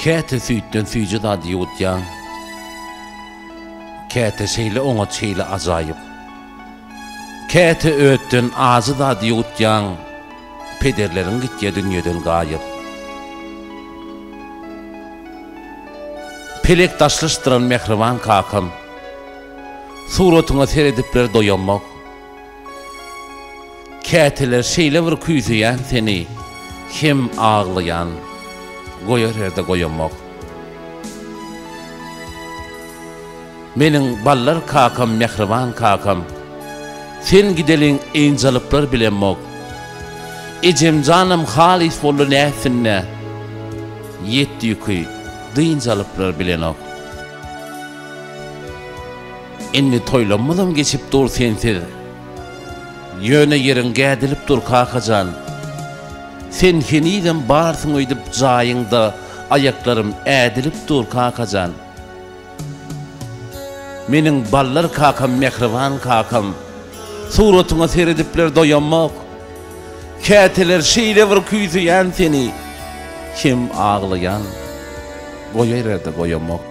Käte süýtden süýji zady ýuwutýaň. Käte şeýle oňat şeýle ajaýyp. Käte ötden ajy zady ýuwutýaň, Pederleriň gitýä dünýeden gaýyp. Pelek daşlaşdyran mähriban kakam, Suratyňa seredipler doýamok. Käteler şeýle bir küýseýän seni, Hem aglaýan, goýar ýerde goýamok. Meniň ballar kakam mähriban kakam, Sen gideliň ynjalyplar bilemok. Ejemjanam halys boldy nätsin-dä, Ýetdi ýüki, dynç alyplar bilenok. Indi toýlanmazam geçip dur sensiz. Ýöne ýeriň gädilip dur kakajan. Sen henizem barsyň öýdüp jaýyňda aýaklarym ädilip dur kakajan. Meniň ballar kakam mähriban kakam. Suratyňa seredipler doýamok. Käteler şeýle bir küýseýän seni hem aglaýan goýaýrerde goýamok.